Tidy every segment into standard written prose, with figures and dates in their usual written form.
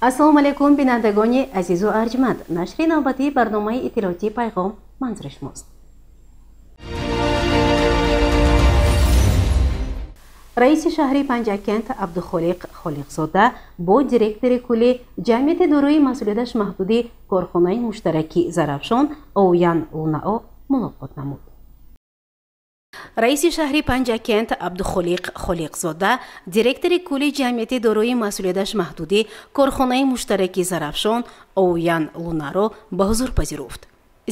Ассалому алайкум, бинандагони азизу арҷманд. Нашри навбатии барномаи иттилоотии Пайғом манзури шумост. Раиси шаҳри Панҷакент Абдухолиқ Холиқзода бо директори кулли ҷамъияти дорои масъулияташ маҳдуди корхонаи муштараки Зарафшон Оян Лунао мулоқот намуд. Раиси шаҳри Панҷакент Абдухолиқ Холиқзода директори кулли ҷамъияти дорои масъулияташ маҳдуди корхонаи муштараки Зарафшон Оян Лунаро ба ҳузур пазируфт.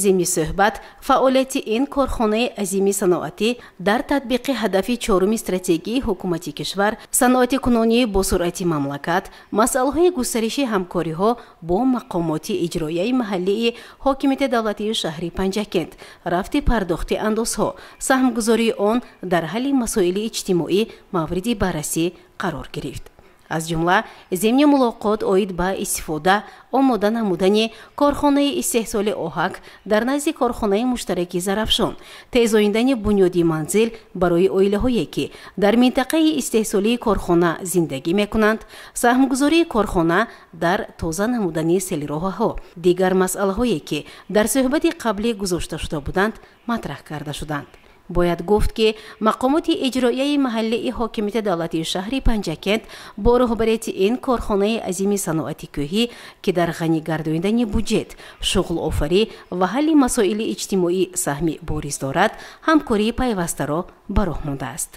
Зимни суҳбат фаъолияти ин корхонаи азими саноатӣ дар татбиқи ҳадафи чоруми стратегии ҳукумати кишвар, саноатикунонии босуръати мамлакат, масъалаҳои густариши ҳамкориҳо бо мақомоти иҷроияи маҳаллии ҳокимияти давлатии шаҳри Панҷакент, рафти пардохти андозҳо, саҳмгузории он дар ҳалли масоили иҷтимоӣ мавриди баррасӣ қарор гирифт. Аз ҷумла зимни мулоқот оид ба истифода омода намудани корхонаи истеҳсоли оҳак дар назди корхонаи муштараки Зарафшон, тезоиндани бунёди манзил барои оилаҳое ки дар минтақаи истеҳсолии корхона зиндагӣ мекунанд, саҳмгузории корхона дар тоза намудани селроҳаҳо, дигар масъалаҳое ки дар суҳбати қаблӣ гузошта шуда буданд, матраҳ карда шуданд. Бояд гуфт, ки мақомоти иҷроияи маҳаллии ҳокимияти давлатии шаҳри Панҷакент бо роҳбарияти ин корхонаи азими саноати кӯҳӣ, ки дар ғанӣ гардонидани буҷет, шуғлофарӣ ва ҳалли масоили иҷтимоӣ саҳми бориз дорад, ҳамкории пайвастаро ба роҳ мондааст.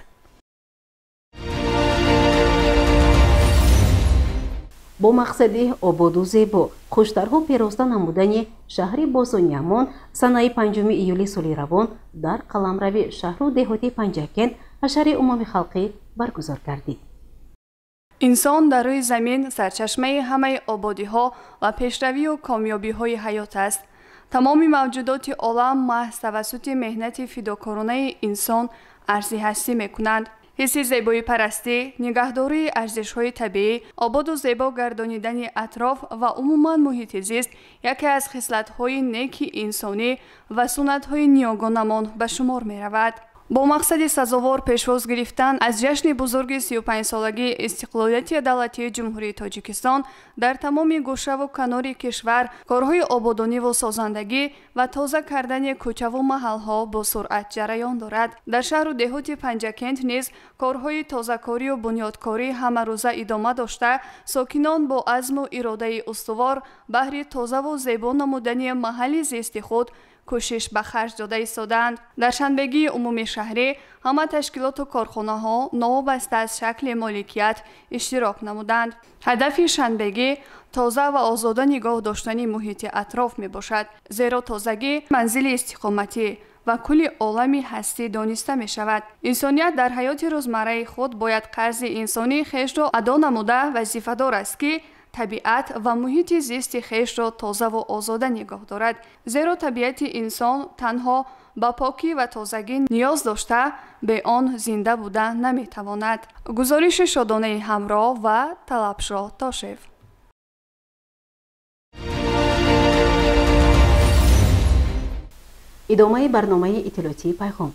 Бо мақсади ободу зебо, хуштарҳу пероста намудани шаҳри Босониамон санаи 5 июли соли равон дар қаламрави шаҳру деҳоти Панҷакент ҳашари умумихалқӣ баргузор гардид. Инсон дар рӯи замин сарчашмаи ҳамаи ободиҳо ва пешравию комёбиҳои ҳаёт аст. Тамоми мавҷудоти олам маҳз тавассути меҳнати фидокоронаи инсон арзи ҳастӣ мекунанд. Ҳисси зебоипарастӣ, нигаҳдории арзишҳои табиӣ, ободу зебо гардонидани атроф ва умуман муҳити зист яке аз хислатҳои неки инсонӣ ва суннатҳои ниёгонамон ба шумор меравад. Бо мақсади сазовор пешвоз гирифтан аз ҷашни бузурги 35-солагии истиқлолияти давлатии Ҷумҳурии Тоҷикистон дар тамоми гӯшаву канори кишвар корҳои ободониву созандагӣ ва тоза кардани кӯчаву маҳалҳо бо суръат ҷараён дорад. Дар шаҳру деҳоти Панҷакент низ корҳои тозакорию бунёдкорӣ ҳамарӯза идома дошта, сокинон бо азму иродаи устувор баҳри тозаву зебо намудани маҳалли зисти худ кӯшиш ба харҷ дода истодаанд. Дар шанбегии умумишаҳрӣ ҳама ташкилоту корхонаҳо новобаста аз шакли моликият иштирок намуданд. Ҳадафи шанбегӣ тоза ва озода нигоҳ доштани муҳити атроф мебошад, зеро тозагӣ манзили истиқоматӣ ва кулли олами ҳастӣ дониста мешавад. Инсоният дар ҳаёти рӯзмарраи худ бояд қарзи инсонии хешро адо намуда вазифадор аст, ки табиат ва муҳити зисти хешро тозаву озода нигоҳ дорад, зеро табиати инсон танҳо ба покӣ ва тозагӣ ниёз дошта, бе он зинда буда наметавонад. Гузориши Шодонаи Ҳамроҳ ва Талабшоҳ Тошев. Идомаи барномаи иттилоотии Пайғом.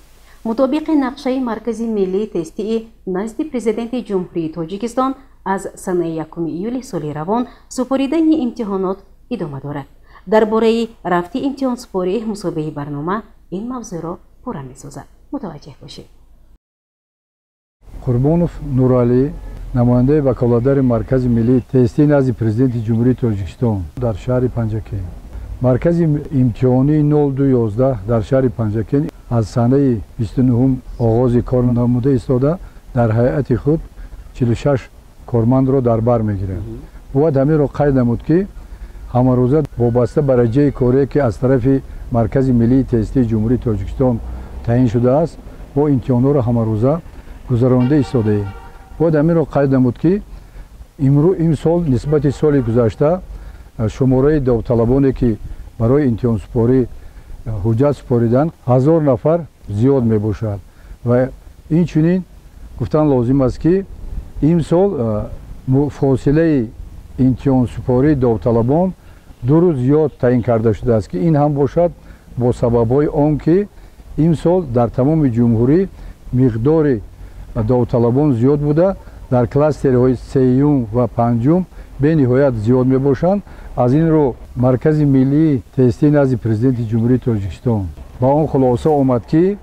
Мутобиқи нақшаи Маркази миллии тестии назди Президенти Ҷумҳурии Тоҷикистон аз санаи 1 июли соли равон супоридани имтиҳонот идома дорад. Дар бораи рафти имтиҳонсупорӣ мусоҳибаи барнома ин мавзӯъро пурра месозад. Мутаваҷҷеҳ бошед. Қурбонов Нуралӣ, намояндаи ваколатдари Маркази миллии тестии назди Президенти Ҷумҳурии Тоҷикистон дар шаҳри Панҷакент. Маркази имтиҳонии 0211 дар шаҳри Панҷакент аз санаи 29 оғози кор намуда истода, дар ҳайати худ 46 кормандро дар бар мегирад. Бояд ҳаминро қайд намуд, ки ҳамарӯза вобаста ба раҷаи корие, ки аз тарафи Маркази миллии тестии Ҷумҳурии Тоҷикистон таъин шудааст, мо имтиҳонҳоро ҳамарӯза гузаронида истодаем. Бояд ҳаминро қайд намуд, ки имсол нисбати соли гузашта шумораи довталабоне, ки барои имтиҳонсупорӣ ҳуҷҷат супориданд, 1000 нафар зиёд мебошад. Ва инчунин гуфтан лозим аст, ки имсол фосилаи имтиҳонсупории довталабон 2 рӯз зиёд таъин карда шудааст, ки ин ҳам бошад бо сабабҳои он, ки имсол дар тамоми ҷумҳурӣ миқдори довталабон зиёд буда, дар кластерҳои сеюм ва панҷум Бениҳоят зиёд мебошанд. Аз ин рӯ Маркази миллии тестии назди Президенти Ҷумҳурии Тоҷикистон ба он хулоса омад, ки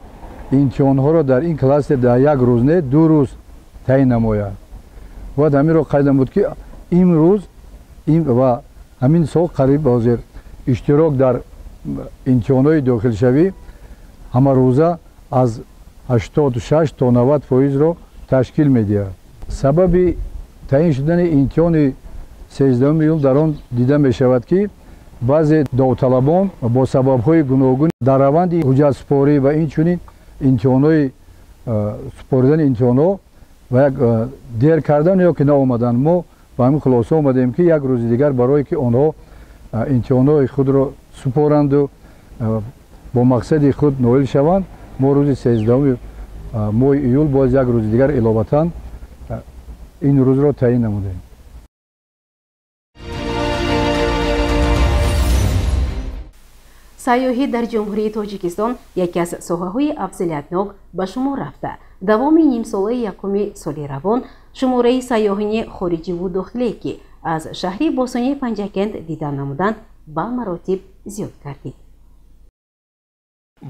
имтиҳонҳоро дар ин кластер дар як рӯз не, 2 рӯз таъин намояд. Бояд ҳаминро қайд намуд, ки имрӯз ва ҳамин сол қариб ҳозир иштирок дар имтиҳонҳои дохилшавӣ ҳамарӯза аз 86 то 90 фоизро ташкил медиҳад. Сабаби таъин шудани имтиҳони 13 июл дар он дида мешавад, ки баъзе довталабон бо сабабҳои гуногун дар раванди ҳуҷҷатсупорӣ ва инчунин имтиҳонҳои супоридани имтиҳонҳо ва як дер кардан ё ки наомадан, мо ба ҳамин хулоса омадем, ки як рӯзи дигар барое ки онҳо имтиҳонҳои худро супоранду бо мақсади худ ноил шаванд, мо рӯзи 13 моҳи июл боз як рӯзи дигар иловатан ин рӯзро таъин намудем. Сайёҳӣ дар Ҷумҳурии Тоҷикистон яке аз соҳаҳои афзалиятнок ба шумор рафта. Давоми нимсолаи якуми соли равон шумораи сайёҳони хориҷиву дохиле, ки аз шаҳри бостонии Панҷакент дида намуданд, ба маротиб зиёд гардид.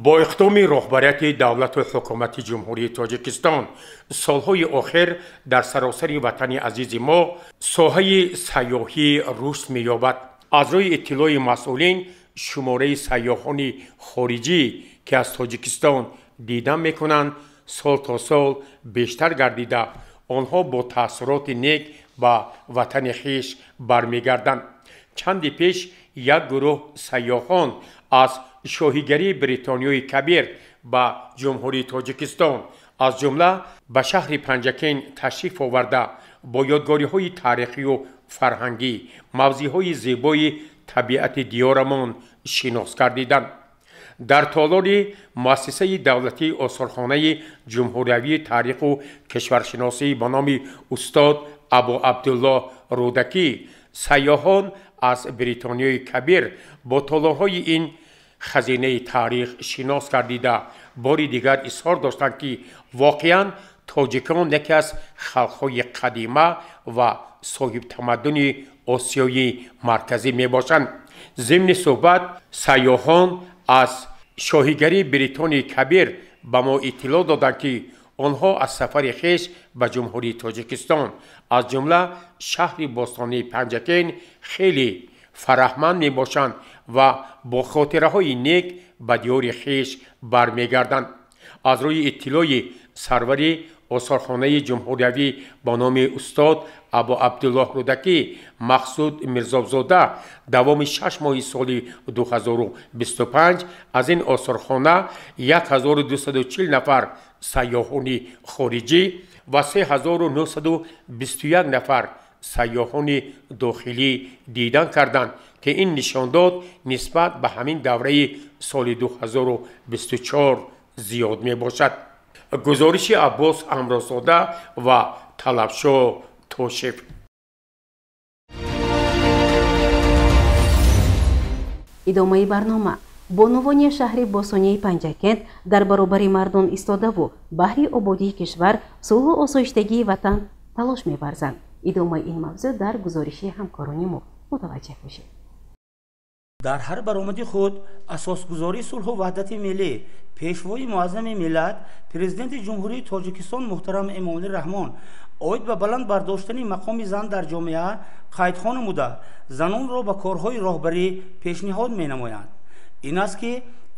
Бо иқдоми роҳбарияти давлату ҳукумати Ҷумҳурии Тоҷикистон солҳои охир дар саросари ватани азизи мо соҳаи сайёҳӣ рушд меёбад. Аз рӯи иттилои масъулин, шумораи сайёҳони хориҷӣ, ки аз Тоҷикистон дидан мекунанд, сол то сол бештар гардида, онҳо бо таассуроти нек ба ватани хеш бармегарданд. Чанде пеш як гурӯҳ сайёҳон аз шоҳигарии Бритониёи Кабир ба Ҷумҳурии Тоҷикистон, аз ҷумла ба шаҳри Панҷакент ташриф оварда, бо ёдгориҳои таърихию фарҳангӣ, мавзеъҳои зебои табиати диёрамон шинос гардиданд. Дар толори муассисаи давлатии осорхонаи ҷумҳуриявии таъриху кишваршиносӣ ба номи устод Абу Абдуллоҳ Рӯдакӣ сайёҳон аз Бритониёи Кабир бо толорҳои ин хазинаи таърих шинос гардида, бори дигар изҳор доштанд, ки воқеан тоҷикон яке аз халқҳои қадима ва соҳибтамаддуни Осиёи Марказӣ мебошанд. Зимни суҳбат сайёҳон аз шоҳигарии Бритонияи Кабир ба мо иттилоъ доданд, ки онҳо аз сафари хеш ба Ҷумҳурии Тоҷикистон, аз ҷумла шаҳри бостонии Панҷакент, хеле фараҳманд мебошанд ва бо хотираҳои нек ба диёри хеш бармегарданд. Аз рӯи иттилои сарвари осорхонаи ҷумҳуриявӣ ба номи устод Абу Абдуллоҳ Рӯдакӣ Мақсуд Мирзобзода давоми 6 моҳи соли 2025 аз ин осорхона 1240 нафар сайёҳони хориҷӣ ва 3921 нафар сайёҳони дохилӣ дидан карданд, ки ин нишондод нисбат ба ҳамин давраи соли 2024 зиёд мебошад. Гузориши Аббос Амрозода ва Талабшо Тошев. Идомаи барнома. Бонувони шаҳри бостонии Панҷакент дар баробари мардон истодаву баҳри ободии кишвар, сулҳу осоиштагии ватан талош меварзанд. Идомаи ин мавзӯъ дар гузориши ҳамкорони мо. Мутаваҷҷеҳ бошед. Дар ҳар баромади худ асосгузории сулҳу ваҳдати миллӣ, пешвои муаззами миллат, Президенти Ҷумҳурии Тоҷикистон муҳтарам Эмомалӣ Раҳмон оид ба баланд бардоштани мақоми зан дар ҷомеа қайдхон намуда, занонро ба корҳои роҳбарӣ пешниҳод менамоянд. Ин аст, ки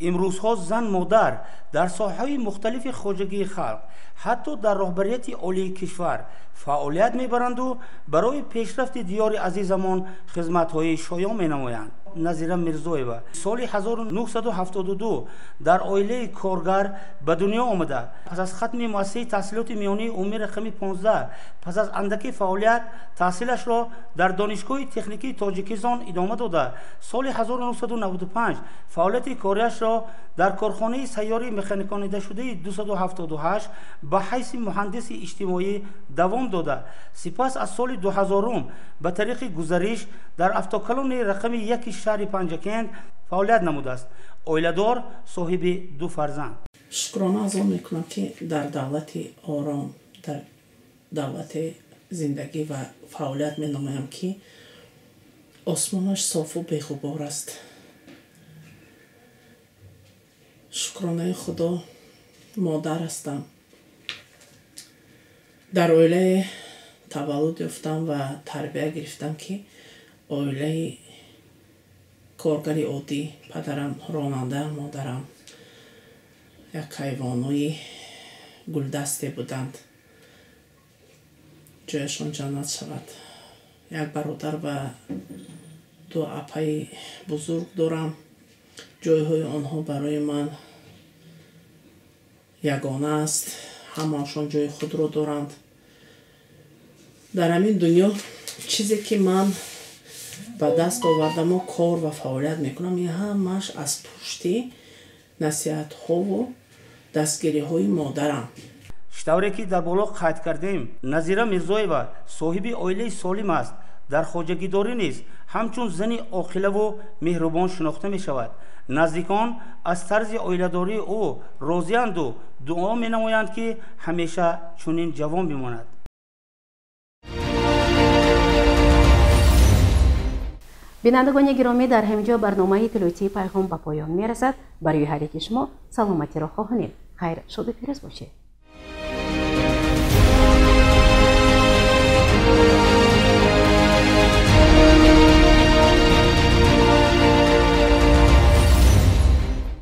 имрӯзҳо зан модар дар соҳаҳои мухталифи хоҷагии халқ, ҳатто дар роҳбарияти олии кишвар фаъолият мебаранду барои пешрафти диёри азизамон хизматҳои шоён менамоянд. Назира Мирзоева соли 1972 дар оилаи коргар ба дунё омада, пас аз хатми муассисаи таҳсилоти миёнии умумӣ рақами 15, пас аз андаки фаъолият таҳсилашро дар Донишгоҳи техникии Тоҷикистон идома дода, соли 1995 фаъолияти кориашро дар корхонаи сайёри механиконидашудаи 278 ба ҳайси муҳандиси иҷтимоӣ давом дода, сипас аз соли 2000 ба тариқи гузариш дар автокалони рақами 1 шаҳри Панҷакент фаъолият намудааст. Оиладор, соҳиби 2 фарзанд. Шукрона аз он мекунам, ки дар давлати ором, дар давлати зиндагӣ ва фаъолият менамоям, ки Осмонаш софу беғубор аст. Шукронаи Худо, модар ҳастам. Дар оилае таваллуд ёфтам ва тарбия гирифтам, ки оилаи коргари оддӣ, падарам ронанда, модарам як ҳайвонои гулдасте буданд. Ҷояшон ҷаннат шавад. Як бародар ва ду апаи бузург дорам. Ҷойҳои онҳо барои ман ягона аст. Ҳамаашон ҷои худро доранд. Дар ҳамин дунё чизе ки ман ба даст овардаму кор ва фаъолият мекунам, ин ҳамааш аз пушти насиҳатҳову дастгириҳои модарам. Чӣ тавре ки дар боло қайд кардем, Назира Мирзоева соҳиби оилаи солим аст. Дар хоҷагидорӣ низ ҳамчун зани оқилаву меҳрубон шинохта мешавад. Наздикон аз тарзи оиладории ӯ розианду дуо менамоянд, ки ҳамеша чунин ҷавон бимонад. Бинандагони гиромӣ, дар ҳамин ҷо барномаи иттилоотии Пайғом ба поён мерасад. Барои ҳар яки шумо саломатиро хоҳонем. Хайр, шоду пирӯз бошед.